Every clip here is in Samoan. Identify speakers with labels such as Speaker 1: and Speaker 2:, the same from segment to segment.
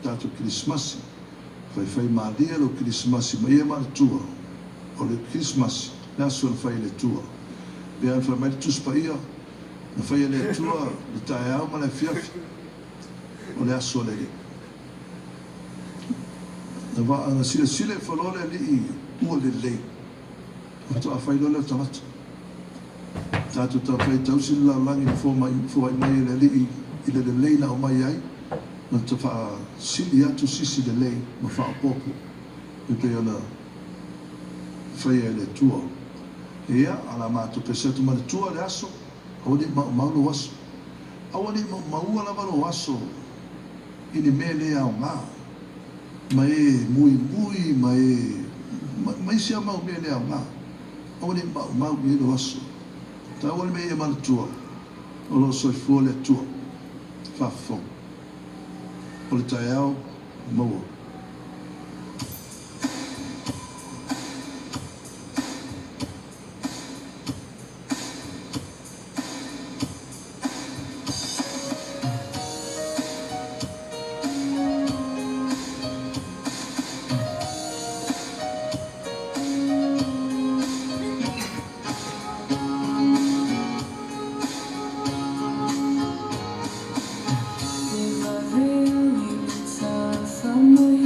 Speaker 1: tatou Kerisimasi. Faifai malie lou Kerisimasi ma ia manatua, o le Kerisimasi le aso na fai e le Atua. Pei ona fai mai le Tusi Paia, Na faia e le Atua le taeao ma le afiafi, o le aso a le Alii. Na vaa, na silasila ifo loa le Alii ua lelei, faatoa fai loa lea o tagata. Tatou taumafai e tausi le lalolagi na foai mai e le Alii i le lelei na aumai ai, na ta faasili atu sisi lelei ma faaopoopo e pei ona faia e le Atua. Ia, a o le a matou pese atu ma le Atua le aso, aua ne i maumau lou aso. Aua ne i maumaua lava lou aso i ni mea le aoga, ma e muimui ma e ma isi lava mau mea le aoga. Aua ne i maumau i ai lou aso. Taua le mea ia manatua, o lo o soifua le Atua. Faafofoga. O le taeao maua.
Speaker 2: Le vave o le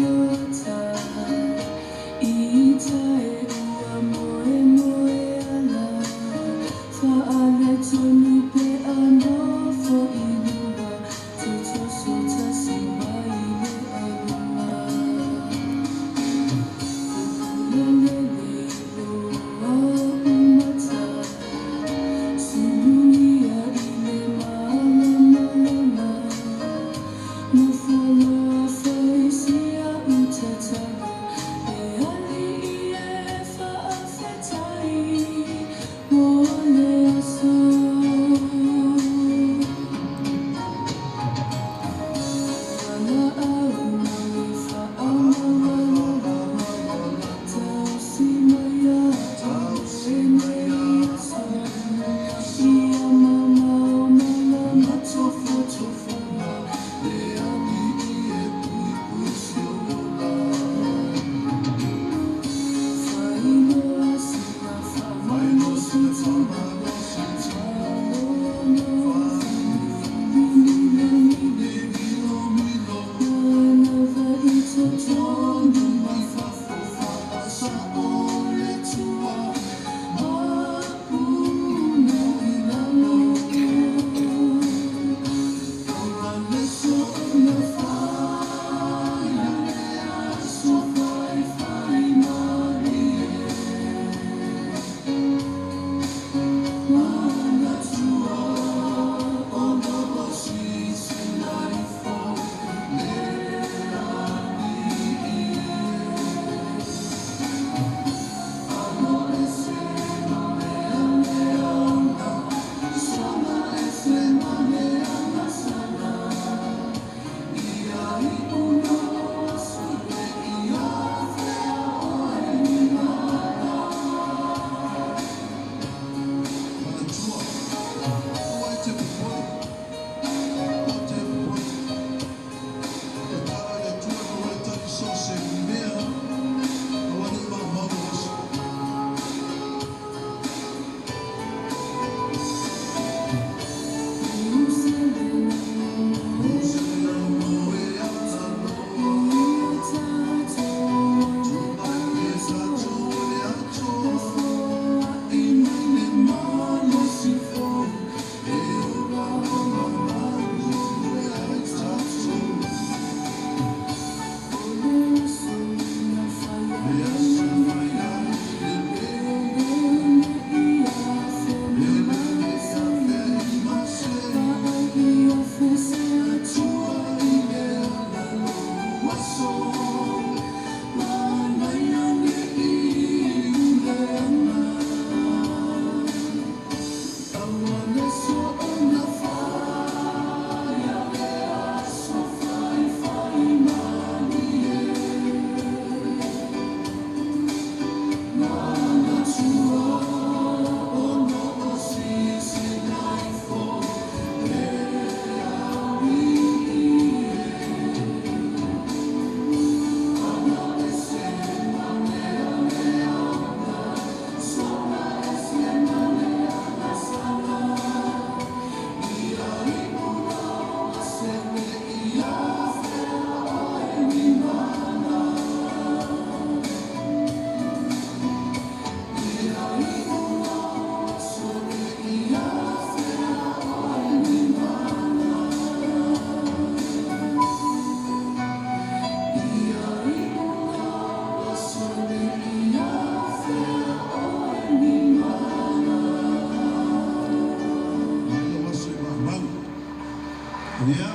Speaker 1: Ia,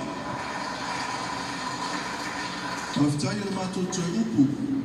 Speaker 1: faafetai i le matou toe upu.